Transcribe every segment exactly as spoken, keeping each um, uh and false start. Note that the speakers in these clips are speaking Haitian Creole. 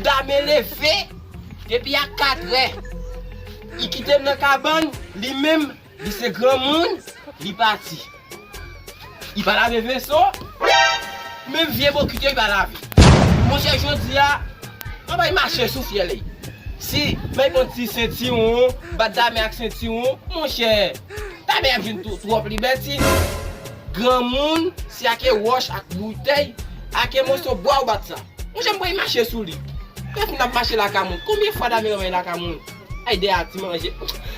Dame leve depi a katrè. Li kite m nan kabann, li menm, li se granmoun, li pati. Li pa lave veso, menm vye bokit yo li pa lave. Monchè, jodi a, anba l mache sou fyèl li. Si, men yon ti sentiwon, bat dame ak sentiwon, monchè, dame ap jwenn twòp libèti. Granmoun, se ake wòch, ak boutèy, ake moso bwa ou bat sa. Monchè, m pral mache sou li. Lè moun ap mache lakay moun, konbyen fwa dame ranmay lakay moun? Ay, dèyè a ti manje.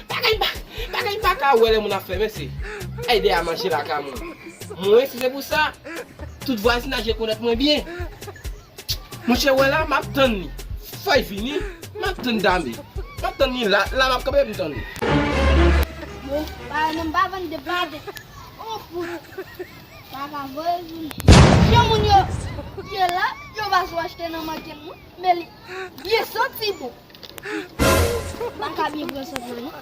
Bagay pa, bagay pa ka wè lè moun ap fè, mesye. Ay, dèyè a manje lakay moun. Mwen, si se pou sa, tout vwazinaj rekonèt mwen byen. Monchè, wè la, m ap tann li. Fò l vini, m ap tann dame. M ap tann li la, la m ap kanpe, m tann li. Bon, pa, non, m pa vann de pate. Oh, fout. Sa ka voye vini. Jan moun yo ye la, yo pa sou achte nan manken, non. Men li byen santi bon. M pa ka byen pran sant lan, non.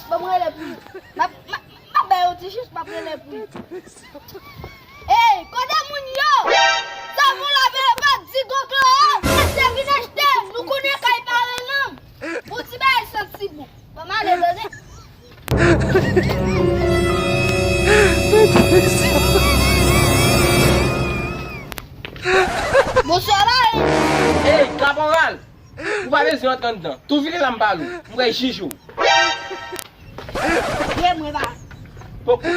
Bon, mwen rele pou li. M ap, m ap, m ap bay yon ti chans, m ap rele pou li. Ey, kote moun yo? Savon lave pa di gon klò. Achte, vin achte. Nou konnen kay pa rele non. Bon ti bagay santi bon. Ban m ale, tande. Bonswa la, e. Ey, kaporal! Ou pa bezwen antre anndan. Tou vini la m pale w. M pral jije w. Ye mwen pa. Poko.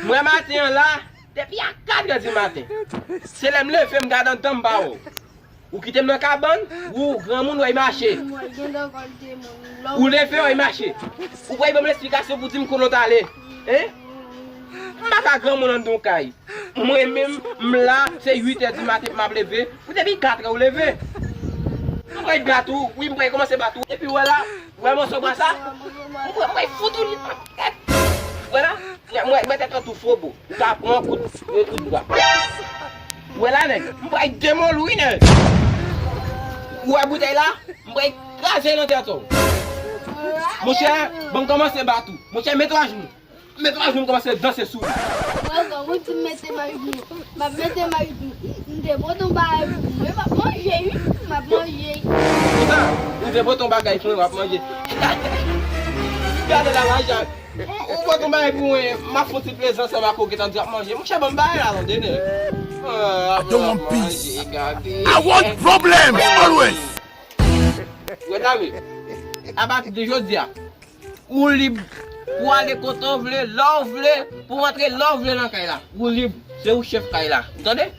Mwen maten an la, depi a katrè di maten. Se lè m leve m gade anndan m pa wè w. Ou kite m nan kabann, ou granmoun wè y mache. Ou leve wè y mache. Ou pral ban m esplikasyon pou di m kote w t ale. Hein? M pa ka granmoun anndan yon kay. Mwen menm, m la, se uit è di maten m ap leve. Ou depi katrè ou leve. M pral bat ou, wi, m pral kòmanse bat ou. Epi wè la, wè mòso bwa sa? M pral, m pral fout ou li. Wè la, mwen, mwen, mwen tèt an tou fobo. Ou ka pran kout, e, kout bwa. Wè la, nèg, m pral demoli wi, nèg. Ou wè boutèy la? M pral kraze l nan tèt ou. Monchè, ban m kòmanse bat ou. Monchè, mete w ajounou. Mete w ajounou, m kòmanse danse sou ou. Mwen, ou di m mete m ajounou. M ap mete m ajounou. M te pote yon bagay pou mwen, m ap manje, wi. M ap manje. Kisa? Ou te pote yon bagay pou mwen, w ap manje. Gade la, majan. Ou, ou pote yon bagay pou mwen, m ap fè yon ti plezi ansanm ak ou, gentan di w ap manje. Monchè, ban m bagay la, tande, nèg. Ah, I don't want peace. Manje, gade. I want problems always. Wè, dame, apati de jodi a, ou lib pou ale kote w vle, lè w vle, pou w antre lè w vle nan kay la. Ou lib, se ou chèf kay la. Ou tande?